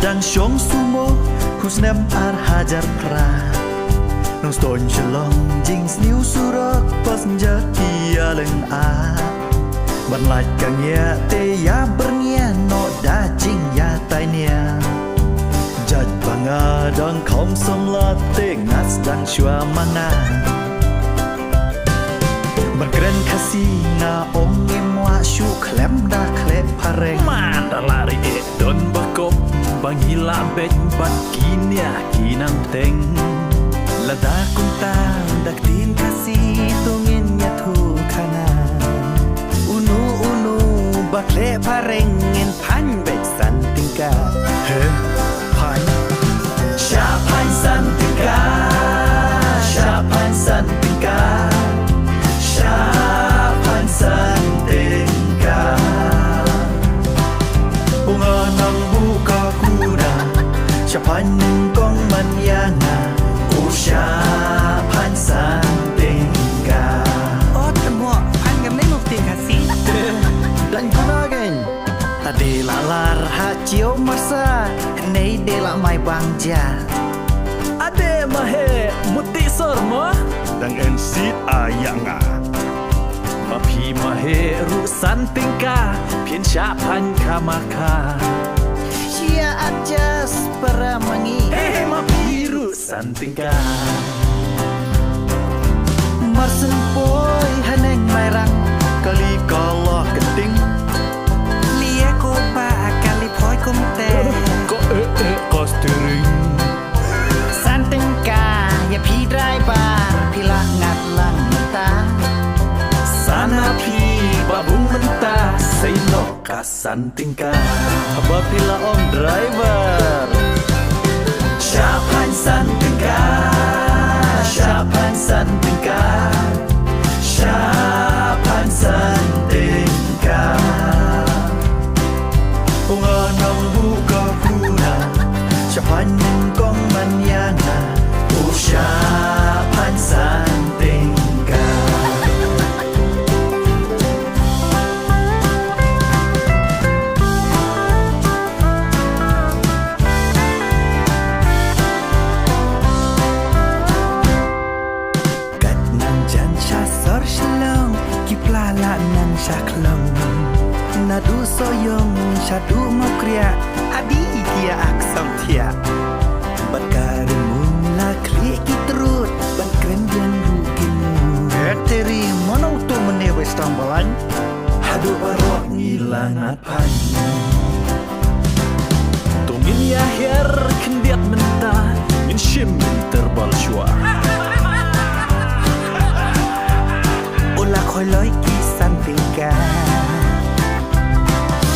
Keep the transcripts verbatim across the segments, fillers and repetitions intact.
Dang shong sumo, u snem ar hajar phra. Nongstoiñ Shillong, jingsniew surok, passenger ki ïaleng ah. Ban lait ka ngiah te ïa byrngia noh da jingïatai nia. Jait ba nga dang kham samla te nga sdang shuwa ma nga. Ban kren Khasi nga ong ngim wah shuh khlem da khleh phareng. Man da lari eh don ba kop ba ngi lah beit bad ki nia ki nang teng. Lada kumta da ktien Khasi to ngin ïathuh khana. Uno uno ba khleh phareng ngin phan beit san tyngka. He, phan. Sha phan san tyngka, sha phan san tyngka, sha phan san tyngka. U nga nang buh ka kuna, sha phan nyngkong man ïa nga, u sha phan san tyngka. Ot mo, phan ngam neng uk tyngka si. Dan kuna gen. Ade la lar ha chiu marsa, nei de la mai bang ja. Ade ma he, muti sor mo. Dang en sit a ïa nga. Ma phi ma he ru san tyngka, phin sha phan ka ma ka. Sia adjust para mangi. He he ma phi ru san tyngka. Marsen poi haneng mai rang, kali kala kenting. Lia ko pa kali poi kumte. Ko eh eh ko steering. San tyngka, ïa phi driver, phi la ngat lang mynta. Sana phi ba bung mynta, sei noh ka san tyngka. Haba phi la ong driver. Sha phan san tyngka, sha phan san tyngka, sha phan san tyngka. U nga nang buh ka kuna, sha phan nyngkong man ïa nga, u sha phan san tyngka. Kat nang jan sha sor Shillong, ki pla la nang sha khlong. Naduh Sohiong shaduh Mawkriah, adi ki ïa ak samthiah. Bad ka ri mun la khlieh ki trud, ban kren biang ruh ki mut. Te ri mano to mane wei stang balang. Haduh baroh ngi la ngat phan. To ngin ïa hiar khyndiat mynta, ngin shim mynta bal shuwa. U la khoi loi ki san tyngka.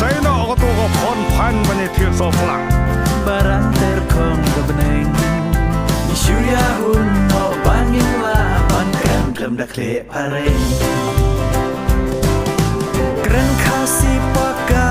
Sai noh ka to ka phon phan ban ïa thied soplang. Barang ter khong ka bneng. Ngi shu ïa hun noh ban ngin lah ban kren khlem da khleh phareng. Kren Khasi paka,